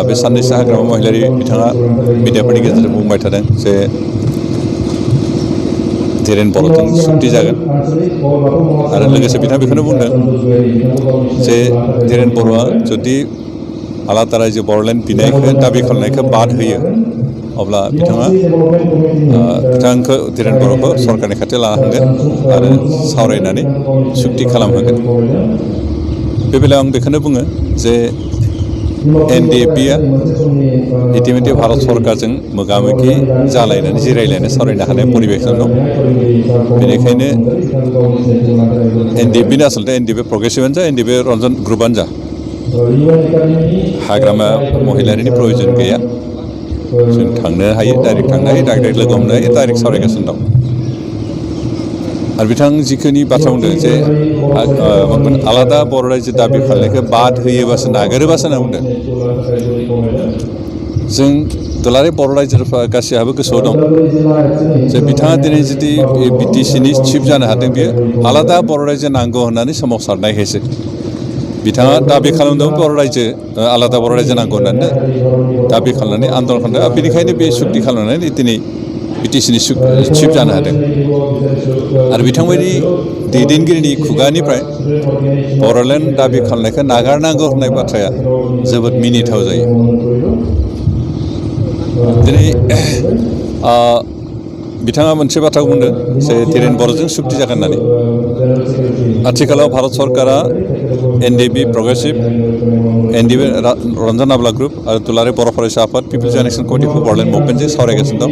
बे साननैसो हाग्रामा महिलारि बिथाङा मिडियाफोरनि गेजेरजों बुंबाय थादों जे धीरेन बर'जों सुक्ति जागोन आरो लोगोसे बिथाङा बेखौनो बुंदों जे धीरेन बर'आ जुदि आलादा रायजो बर'लेण्ड बिनायखौ दाबि खालामनायखौ बाद होयो अब्ला बिथांखौ धीरेन बर'खौ सरकारनि खाथियाव लाना थांगोन आरो सावरायनानै सुक्ति खालामहोगोन। बे बेलायाव आं बेखौनो बुङो जे एनडिएफबिआ इतिमধ্যে भारत सरकारजों मोगा-मोगि जालायनानै जिरायलायनो सावरायनो हानाय परिबेसन दं। बेनिखायनो एनडिएफबिनि आसलथे एनडिएफबि प्रग्रेसिभआनो जा एनडिएफबि रन्जन ग्रुपआनो जा हाग्रामा महिलारिनि प्रयजन गैया। जों थांनो हायो, डाइरेक्ट थांनो हायो, डाइरेक्ट लोगो हमनो हायो, डाइरेक्ट सावरायगासिनो दं। आरो बिथां जिखिनि बाथ्रा बुंदों जे आलादा बर' रायजो दाबि खालामनायखौ बाद होयोबासो नागारोबासो होनना बुंदों। जों दुलाराय बर' रायजोफ्रा गासैहाबो गोसोआव दं जे बिथाङा दिनै जुदि बिटिसिनि चिफ जानो हादों बेयो आलादा बर' रायजो नांगौ होननानै सोमावसारनायखायसो बिथाङा दाबि खालामदों बर' रायजो आलादा बर' रायजो नांगौ होननानै दाबि खालामनानै आन्दलन खालामदों। बेनिखायनो बे सुक्ति खालामनानै दिनै बिटिसिनि चिफ जानो हादों। आरो बिथांबायदि दैदेनगिरिनि खुगानिफ्राय बर'लेण्ड दाबि खालामनायखौ नागारनांगौ होननाय बाथ्राया जोबोद मिनिथाव जायो। दिनै बिथाङा मोनसे बाथ्रा बुंदों जे धीरेन बर'जों सुक्ति जागोन होननानै। आथिखालाव भारत सरकारा एनडिएफबि प्रग्रेसिभ, एनडिएफबि रन्जन आब्ला ग्रुप आरो दुलाराय बर' फरायसा आफाद people's action committee for Bodoland मुभमेन्टजों सावरायगासिनो दं।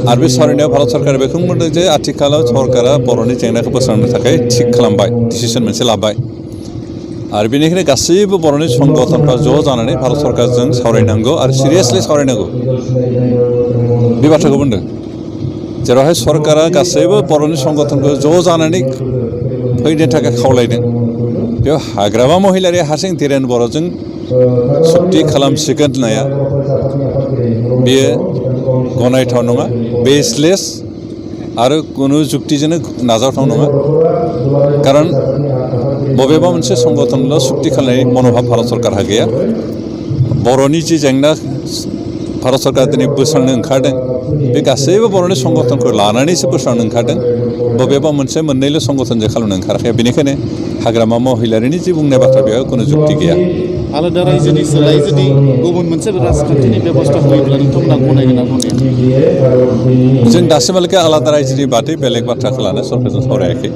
आरो बे सावरायनायाव भारत सरकारा बेखौनो बुंदों जे आथिखालाव सरकारा बर'नि जेंनाखौ बोस्रांनो थाखाय थिग खालामबाय, डिसिसन मोनसे लाबाय। आरो बेनिखायनो गासैबो बर'नि संगठनफ्रा ज' जानानै भारत सरकारजों सावरायनांगौ आरो सिरियासलि सावरायनांगौ बे बाथ्राखौ बुंदों। जेरावहाय सरकारा गासैबो बर'नि संगठनखौ ज' जानानै फैनो थाखाय खावलायदों बेयाव हाग्रामा महिलारि हारसिं धीरेन बर'जों सुक्ति खालामसिगोन होननाया बेयो गनायथाव नङा, बेसलेस आरो खुनु जुक्तिजोंनो नाजावथाव नङा। खारन बबेबा मोनसे संगठनल' सुक्ति खालामनायनि मन'भाब भारत सरकारहा गैया। बर'नि जि जेंना भारत सरकारा दिनै बोस्रांनो ओंखारदों बे गासैबो बर'नि संगठनखौ लानानैसो बोस्रांनो ओंखारदों। बबेबा मोनसे मोननैल' संगठनजों खालामनो ओंखाराखै। बेनिखायनो हाग्रामा महिलारिनि जि बुंनाय बाथ्रा बेयाव खुनु जुक्ति गैया। आलादा रायजोनि सोलाय जुदि गुबुन मोनसे राजखान्थिनि बेबस्था होयोब्ला नोंथांमोना गनायगोन ना गनाया? जों दासिमहालागै आलादा रायजोनि बादै बेलेग बाथ्राखौ लानो सरकारजों सावरायाखै।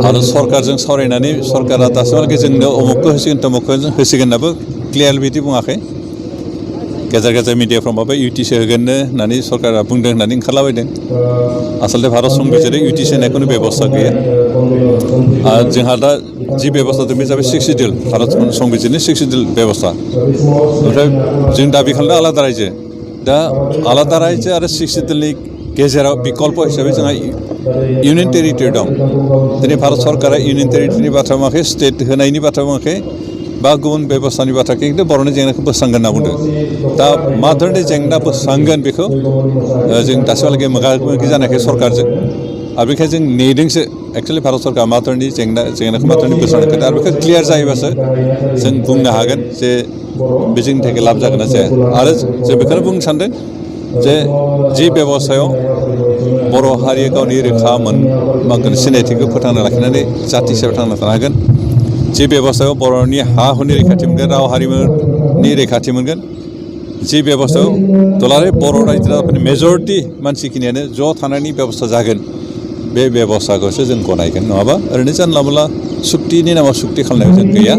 आरो सरकारजों सावरायनानै सरकारा दासिमहालागै जोंनो अमुकखौ होसिगोन तमुकखौ होसिगोन होननाबो क्लियार बिदि बुङाखै। गेजेर गेजेर मिडियाफ्राव माबा इउटिसि होगोननो होननानै सरकारा बुंदों होननानै ओंखारलाबायदों। आसलथे भारत संबिजिराव इउटिसि होनाय खुनु बेबस्था गैया। जोंहा दा जि बेबस्था दं बे जाबाय 6 सिडिउल, भारत संबिजिरनि 6 सिडिउल बेबस्था। ओमफ्राय जों दाबि खालामदों आलादा रायजो। दा आलादा रायजो आरो 6 सिडिउलनि गेजेराव बिकल्प हिसाबै जोंहा इउनियन टेरिटरि दं। दिनै भारत सरकारा इउनियन टेरिटरिनि बाथ्रा बुङाखै, स्टेट होनायनि बाथ्रा बुङाखै बा गुबुन बेबस्थानि बाथ्राखौ खिन्थु बर'नि जेंनाखौ बोस्रांगोन होनना बुंदों। दा मा धरननि जेंना बोस्रांगोन बेखौ जों दासिमहालागै मोगा-मोगि जानायखाय सरकारजों आरो बेखायनो जों नेदोंसो एक्सुवेलि भारत सरकारा मा धरननि जेंनाखौ मा धरननि बोस्रांगोन आरो बेखौ क्लियार जायोबासो जों बुंनो हागोन जे बे जोंनि थाखाय लाब जागोन ना जाया। आरो जों बेखौनो बुंनो सानदों जे जि बेबस्थायाव बर' हारिया गावनि रोखा सिनायथिखौ फोथांना लाखिनानै जाथि हिसाबै थांना थानो हागोन। जि बेबस्थायाव बर'नि हा हुनि रैखाथि मोनगोन, राव हारिमुनि रैखाथि मोनगोन, जि बेबस्थायाव दुलाराय बर' रायजो राजाफोरनि मेजरिटि मानसिखिनियानो ज' थानायनि बेबस्था जागोन बे बेबस्थाखौसो जों गनायगोन। नङाबा ओरैनो जानला मोनला सुक्तिनि नामाव सुक्ति खालामनायाव जों गैया।